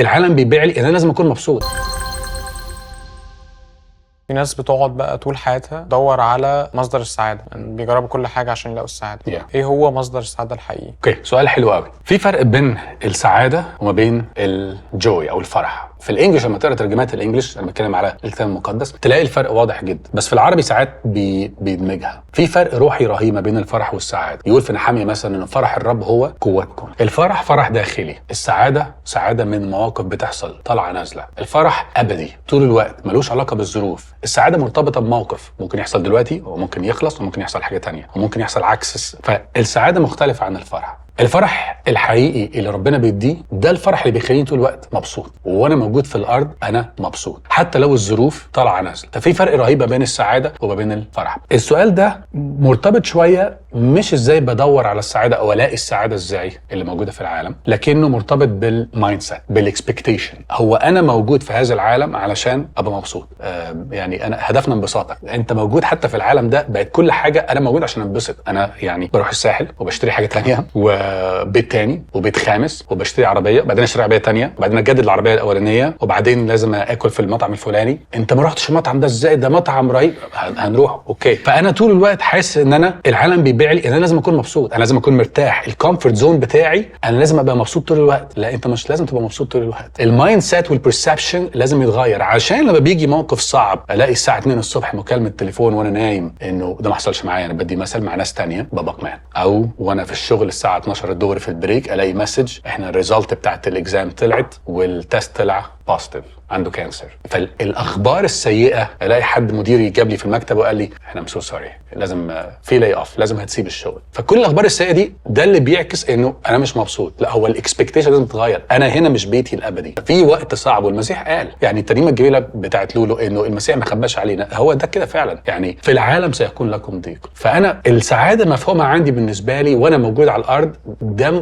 العالم بيبيع لي ان انا لازم اكون مبسوط. في ناس بتقعد بقى طول حياتها تدور على مصدر السعاده، يعني بيجربوا كل حاجة عشان يلاقوا السعاده. ايه هو مصدر السعادة الحقيقي؟ okay، سؤال حلو قوي. في فرق بين السعادة وما بين ال joy او الفرح. في ال English لما تقرا ترجمات ال English، انا بتكلم على الكتاب المقدس، تلاقي الفرق واضح جدا، بس في العربي ساعات بيدمجها. في فرق روحي رهيب ما بين الفرح والسعاده. يقول في نحميا مثلا ان فرح الرب هو قوتكم. الفرح فرح داخلي، السعادة سعادة من مواقف بتحصل طالعه نازله. الفرح ابدي طول الوقت، ملوش علاقة بالظروف. السعادة مرتبطة بموقف ممكن يحصل دلوقتي وممكن يخلص وممكن يحصل حاجة تانية وممكن يحصل عكس. فالسعاده مختلفة عن الفرح. الفرح الحقيقي اللي ربنا بيديه ده الفرح اللي بيخليني طول الوقت مبسوط، وانا موجود في الارض انا مبسوط حتى لو الظروف طالعه نازله. ففي فرق رهيب ما بين السعادة وما بين الفرح. السؤال ده مرتبط شويه، مش ازاي بدور على السعادة او الاقي السعادة ازاي اللي موجودة في العالم، لكنه مرتبط بال mindset، بال expectation. هو انا موجود في هذا العالم علشان ابقى مبسوط. يعني انا هدفنا انبساطك. انت موجود حتى في العالم ده، بقت كل حاجة انا موجود عشان انبسط. انا يعني بروح الساحل وبشتري حاجة تانية وبيت تاني وبيت خامس، وبشتري عربيه، وبعدين اشتري عربية تانية، وبعدين اجدد العربية الاولانيه، وبعدين لازم اكل في المطعم الفلاني. انت ما رحتش المطعم ده ازاي؟ ده مطعم رهيب. هنروح، okay. فانا طول الوقت حاسس ان انا العالم بيبيع لي ان انا لازم اكون مبسوط، انا لازم اكون مرتاح، ال comfort zone بتاعي، انا لازم ابقى مبسوط طول الوقت. لا، انت مش لازم تبقى مبسوط طول الوقت. ال mindset وال perception لازم يتغير، عشان لما بيجي موقف صعب، الاقي الساعة 2 الصبح مكالمة تليفون وانا نايم، انه ده ما حصلش معايا، انا بدي مثل مع ناس تانية، باباك مات، او وانا في الشغل الساعة 12 الظهر في ال break الاقي message احنا ال result بتاعت ال exam طلعت وال test طلع positive، عنده cancer. فالاخبار السيئه، الاقي حد مديري جاب لي في المكتب وقال لي احنا I'm so sorry، لازم في lay off، لازم هتسيب الشغل. فكل الاخبار السيئة دي، ده اللي بيعكس انه انا مش مبسوط. لا، هو ال expectation لازم تتغير. انا هنا مش بيتي الابدي، في وقت صعب. والمسيح قال، يعني الترنيمة الجميلة بتاعت لولو، انه المسيح ما خباش علينا، هو ده كده فعلا، يعني في العالم سيكون لكم ضيق. فانا السعادة مفهومها عندي بالنسبة لي وانا موجود على الارض،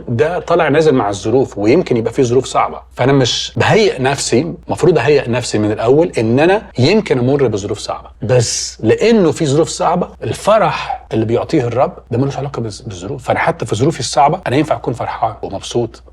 ده طالع نازل مع الظروف، ويمكن يبقى في ظروف صعبه. فانا مش بهيئ نفسي، المفروض اهيئ نفسي من الاول ان انا يمكن امر بظروف صعبه، بس لانه في ظروف صعبه، الفرح اللي بيعطيه الرب ده ملوش علاقة بالظروف. فانا حتى في ظروفي الصعبة انا ينفع اكون فرحان ومبسوط.